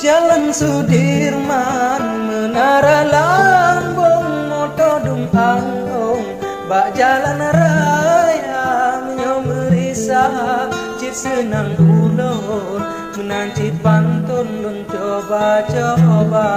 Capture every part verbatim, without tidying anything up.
Jalan Sudirman, Menara Lambong, moto dum ang-ong bak jalan raya. Meunyoe meurisa cit seunang ulôn, meunan cit panton lôn coba-coba.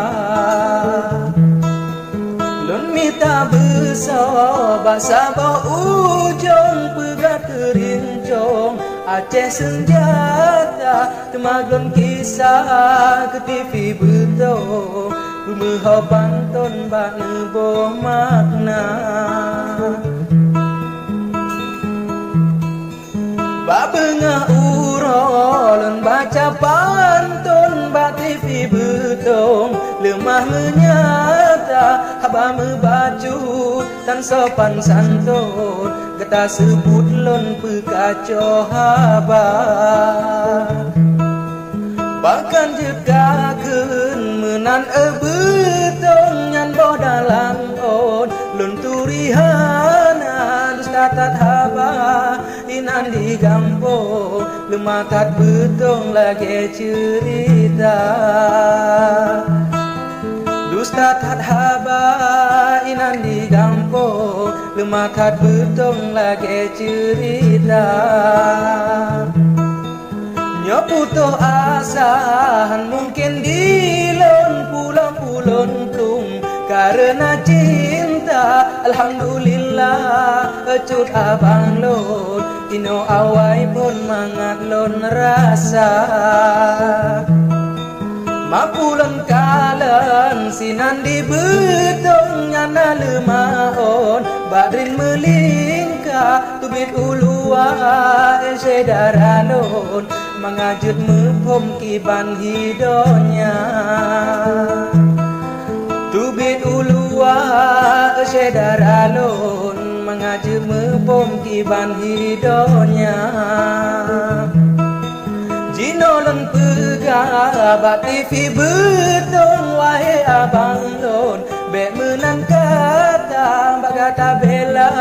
Lôn mita beusoe bak saboh ujong, peugah teurincong Aceh Seunjata. Teuma lôn kisah keu T V Beutong, peumeuho panton bak neuboh makna. Bak beungoh uroe lôn baca panton bak T V Beutong, leumah meunyata haba meubacut tan sopan santôn, gata seubut lôn peukaco haba. Pakon jeuet kakheun meunan, eh, Beutong, nyan boh dalam ôn. Lôn turi hana dusta that haba inan di gampông, leumah that Beutong lagée ceurita. Dusta that haba inan di gampông, leumah that Beutong lagée ceurita. Nyoe putôh asa han mungken dilôn pulang ulôn plueng kareuna cinta. Alhamdulillah, cut abang lôn, inoe awai phon mangat lôn rasa. Mapu lôn kalon sinan di Beutong, nyan na leumah ôn bak drin meulingka. Teubiet u luwa, eh, syedara lôn, mangat jeuet muphom kiban hi donya. Teubiet u luwa, eh, syedara lôn, mangat jeuet muphom kiban hi donya. Jinoe lôn peugah bak T V Beutong, wahé abang lôn, bék meunan kata bak gata bela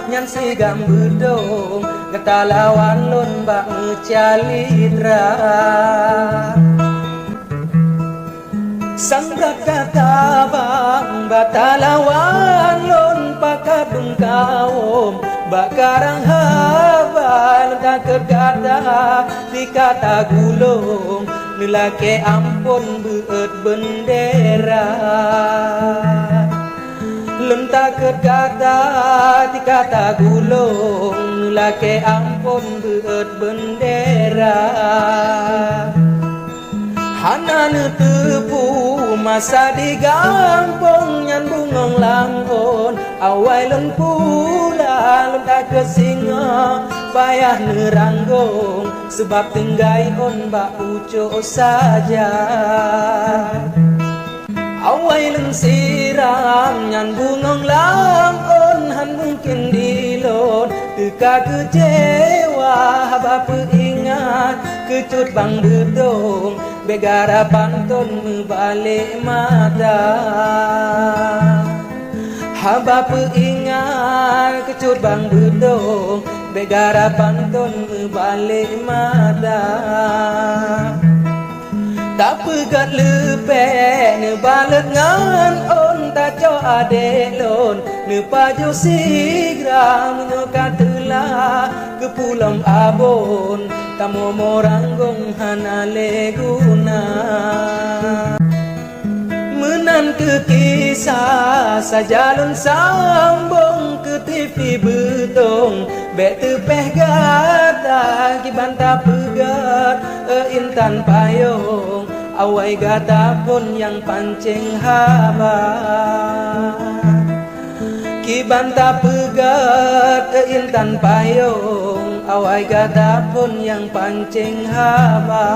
nyan sigam Beutong, gata lawan lôn bak meucalitra. Sang that gata bang, bak talawan lôn pakat dum kawöm, bak karang haba lôn takot gata tika tagulong, neulakée amphon beuet beundera. Lôn takot gata tika tagulong, neulakée amphon beuet beundera. Hana neuteupeue masa di gampông nyan bungöng lam ôn, awai lôn pula lôn takot singoh payah neuranggong, sabab tinggai ôn bak pucôk saja. Awai lôn siram nyan bungöng lam ôn, han mungken dilôn teuka keucewa haba peuingat keu cut bang Beutong, bék gara panton meubalek mata. Haba peuingat keu cut bang Beutong, bék gara panton meubalek mata. Tapeugöt leupek neubalot ngon ôn, tacok adék lôn neupajoh sigra, meunyoe ka teulah keu pulom abon, tamoe ranggong hana lé guna. Meunan keuh kisah saja lôn sambong keu T V Beutong, bék teupéh gata kiban tapeugöt, eh, intan payong, awai gata phon nyang pancéng haba. Kiban tapeugöt, eh, intan payong, awai gata phon nyang pancéng haba.